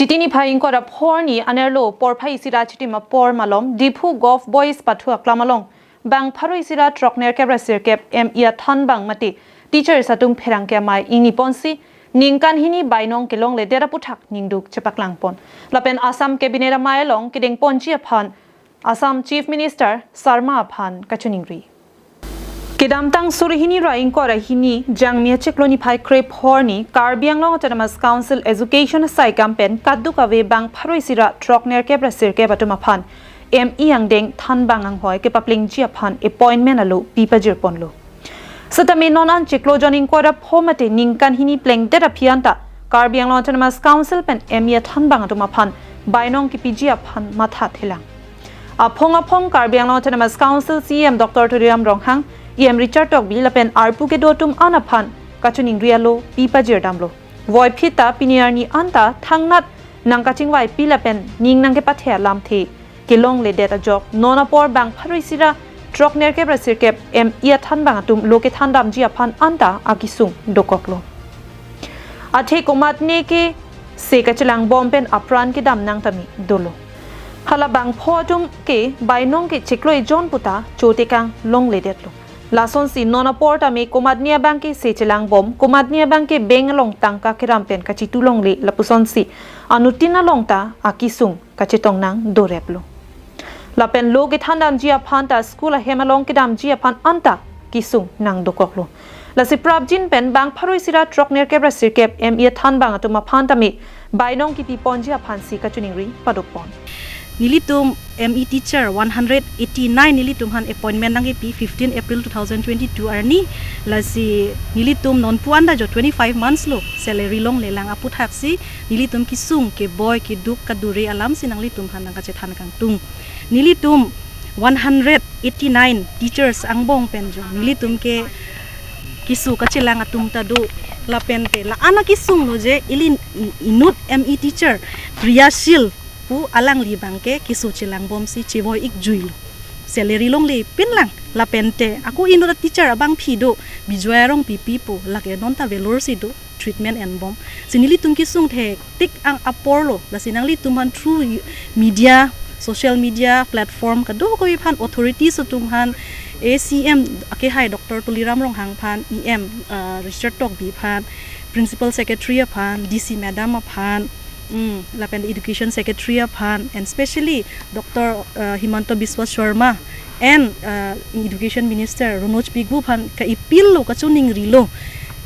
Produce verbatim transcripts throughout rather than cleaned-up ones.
Titi niphai ingkoi ra pho arni anerlo porphai isi ra chitim apor malom Diphu Govt Boys Pathu Aklam along bang pharo isi ra throknerkep ra sirkep M E athanbang mate teachers atum pherangke amei ingniponsi ningkan hini bainong kelongledet aputhak ningduk chepaklangpon. Lapen Assam Cabinet amei along kedengponji aphan Assam Chief Minister Sarma aphan kachiningri. Kedamtang suri hini ra ingkoi ra hini Jangmi achiklo niphai krepho arni Karbi Anglong Autonomous Council Education asaikam pen kadokave bang pharo isi ra throknerkep ra sirkep atum aphan M E angdeng thanbang anghoi kepaplengji aphan appointment alo pipajirponlo. Setame non an chiklo jon ingkoi ra pho mate ningkan hini plengdet aphi anta Karbi Anglong Autonomous Council pen M E athanbang atum aphan bainong kepiji aphan mathathelang. Aphong aphong Karbi Anglong Autonomous Council C E M Doctor Tuliram Ronghang, E M Richard Tokbi lapen arpu kedo atum an aphan kachiningri alo pipajirdamlo. Voiphit ta pini arni anta thangnat nangkachingvaipi lapen ning nangkepathe alamthe kelongledet ajok non apor bang pharo isi ra throknerkep ra sirkep M E athanbang atum lo kethandamji aphan anta akesung dokoklo. Athe komatne ke se kachelangbom pen apran kedam nang tame dolo. Hala bang pho atum ke bainong ke chiklo ejon puta chotekang longledetlo. Lasonsi non apor tame komatne abang ke se chelangbom, komatne abang ke bank along tangka keram pen kachitu longle lapusonsi anuttin along ta akesung kachetong nang doreplo. Lapen lo kethandamji aphan ta school ahem along kedamji aphan anta kesung nang dokoklo. Lasi prapjin pen bang pharo isi ra throknerkep ra sirkep M E athanbang atum aphan tame bainong kepiponji aphansi kachiningri padopon. Nelitum M E teacher one hundred eighty-nine nelitum aphan appointment nangkepi fifteen April two thousand twenty-two arni. Lasi nelitum nonpu anta jo twenty-five months lo salary longlelang aputhaksi nelitum kesung keboi keduk kadure alamsi nanglitum aphan nangkachethan kangtung. Nelitum one hundred eighty-nine teachers angbong pen jo nelitum ke keso kachelang atum ta do. Lapen te la-an akesung lo je ili inut M E teacher Priya Shil pu alangli abang ke keso chelangbomsi chevoi-ikjuilo. Salary longlepinlang. Lapen te ako inut teacher abangpi do, Bijoy Rongpipi pu, lake non ta Vellore si do, treatment enbom. Si nelitum kesung thektik ang apor lo. Lasi nanglitum aphan through media, social media platform kadokave aphan, authorities atum aphan, A C M akehai Doctor Tuliram Ronghang aphan, E M, uh, Richard Tokbi aphan, Principal Secretary aphan, D C Madam aphan, mm, lapen Education Secretary aphan, and specially Doctor, uh, Himanta Biswa Sarma and, uh, Education Minister Ranoj Pegu aphan ka-appeal lo, kachiningrilo.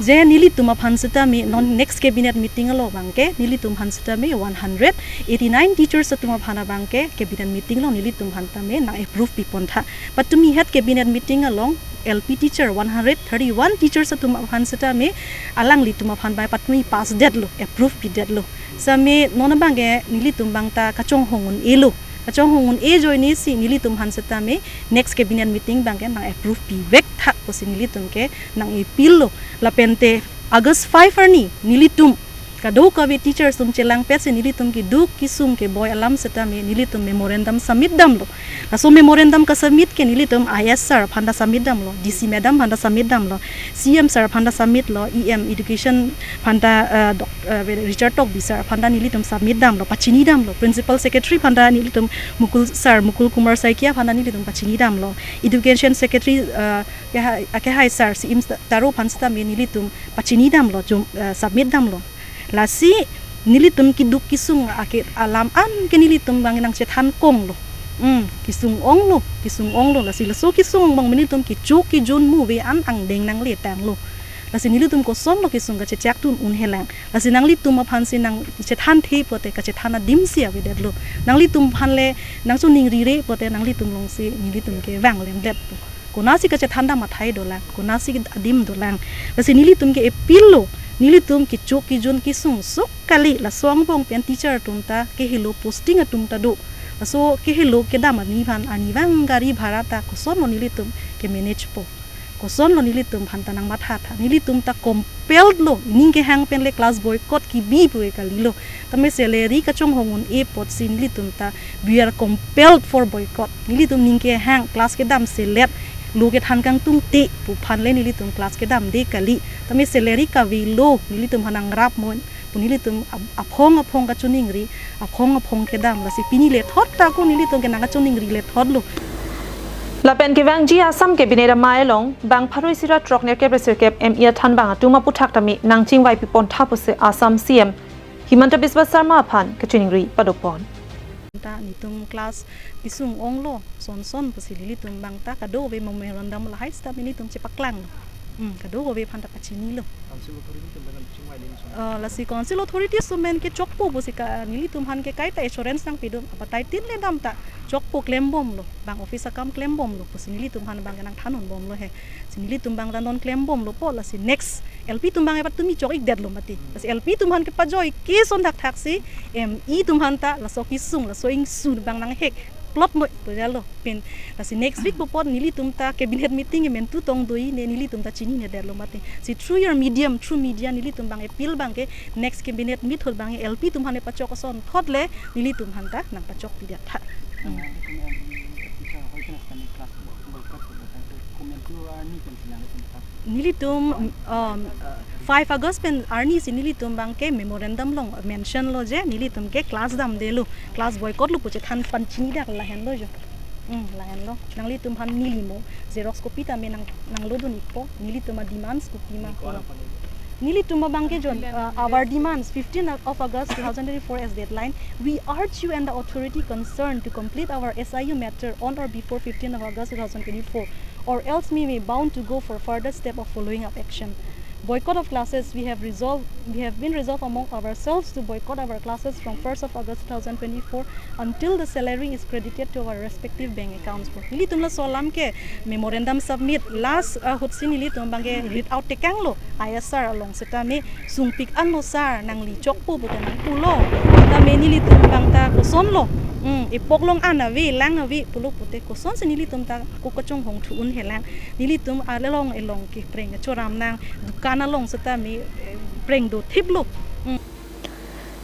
Je nelitum aphan setame non next cabinet meeting along abang ke nelitum aphan setame one hundred eighty-nine teachers atum aphan abang ke cabinet meeting along nelitum aphan tame nang-approve pipontha. Patumi het cabinet meeting along L P teacher one hundred thirty-one teachers atum aphan setame alanglitum aphan abang patumi pass detlo, approve pidetlo. Setame non abang ke nelitum abang ta kachonghong un-elo. Kachonghong un-e ajoinesi nelitum aphan setame next cabinet meeting abang ke nang-approve pivek tha pusi nelitum ke nang-appeal lo. Lapen te August five arni nelitum kadokave teachers atum chelangpetsi nelitum keduk kesung keboi alam setame nelitum memorandum submit damlo. Laso memorandum ka-submit ke nelitum I S sir aphan ta submit damlo, D C madam aphan ta submit damlo, C M sir aphan ta submit lo, E M Education aphan ta, uh, Doc-, uh, Richard Tokbi sir aphan ta nelitum submit damlo, pachini damlo, Principal Secretary aphan ta nelitum Mukul sir, Mukul Kumar Saikia aphan ta nelitum pachini damlo, Education Secretary, uh, akehai, akehai sir, C M Taro aphan setame nelitum pachini damlo, jum-, uh, submit damlo. Lasi nelitum keduk kesung ake alam an ke nelitum abang nangchethan konglo. Hmm, kesung onglo, kesung onglo. Lasi laso kesung abang nelitum kecho kejun muve an angdeng nangletanglo. Lasi nelitum kosonlo kesung kachechaktun un-elang. Lasi nanglitum aphansi nangchethanthe pote kachethan adimsi avedetlo. Nanglitum aphan le nangchiningrire pote nanglitum alongsi nelitum ke vanglemdetpo. Konatsi kachethan dam athai dolang, konatsi adim dolang. Lasi nelitum ke appeal lo, nelitum kecho kejun kesung sok kali, laso angbong pen teacher atum ta kehelo posting atum ta do. Laso kehelo kedam arni aphan arnivang gari bhara ta kosonlo nelitum ke-manage po. Kosonlo nelitum aphan ta nangmathatha. Nelitum ta compelled lo, ning kehang pen le class boycott kebi pu ke kalilo. Tame salary kachonghong un-e apotsi nelitum ta we are compelled for boycott. Nelitum ning kehang class kedam selet, lo kethan kangtungte pu aphan le nelitum class kedamde kali. Tame salary kavelo, nelitum aphan nangrap mo, Nelitum ap- aphong aphong kachoningri, aphong aphong kedam, lasi pini lethot ta ako nelitum ke nangkachoningri lethotlo. Lapen kevangji Assam Cabinet amei along bang pharo isi ra throk nerkep ra sirkep M E athan bang atum aputhak tame nangchingvaipi pontha pusi Assam C M Himanta Biswa Sarma aphan kachiningri padopon. Ta netum class kesung onglo, son son pusi nelitum bang ta kadokave memorandum lahai seta nelitum chepaklanglo. Hmm, kadokave aphan ta pachinilo. Council authority atum bang chingvai din son. Eh, lasi council authority atum men ke chokpo pusi ka nelitum aphan ke kaita assurance nangpidun, abatai tin le dam ta chokpo, klembomlo, bang office akam klembomlo pusi nelitum aphan bang ke nangthandun bomlo he. Si nelitum bang ta non klembomlo po, lasi next L P atum bang e patumi chok-ikdetlo mati. Lasi L P atum aphan kepajoi ke son thakthak si M E atum aphan ta laso kesung, laso ingsun bang nanghek plot mo pu jalo pin. Lasi next week po pot nelitum ta cabinet meeting e mentu tong doi ne nelitum ta chininedetlo mati. Si through your medium, through media nelitum bang appeal bang ke next cabinet meet ahut bang e L P atum aphan e pachok ason thot le nelitum aphan ta nangpachokpidet tha. Hmm. Nelitum, um, uh, five August pen arni si nelitum bang ke memorandum along mention lo je nelitum ke class damdelo, class boycott lo pu chethan pachinidak lahenlo jo. Hmm, lahenlo. Nanglitum aphan neli mo xerox copy tame nang nanglodun-ikpo, nelitum a demands kopi ma ko. Nelitum abang ke jon, uh, our demands, fifteenth of August two thousand twenty-four as deadline. We urge you and the authority concerned to complete our S I U matter on or before fifteenth of August two thousand twenty-four, or else we may bound to go for further step of following up action. Boycott of classes, we have resolved, we have been resolved among ourselves to boycott our classes from first of August two thousand twenty-four until the salary is credited to our respective bank accounts. Nelitum laso alam ke memorandum submit last, uh, ahut si nelitum bang ke read out tekanglo I S R along setame sungpik anlo sir, nangli chokpo pute nangpulo. Tame nelitum bang ta kosonlo. Hmm, epok along an ave, lang ave pulo pute koson si nelitum ta ako kachonghong thu un helang. Nelitum along elong ke preng choram nang, dukan along setame, eh, preng dothiplo. Hmm.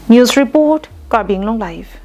News report, Karbi Anglong Live.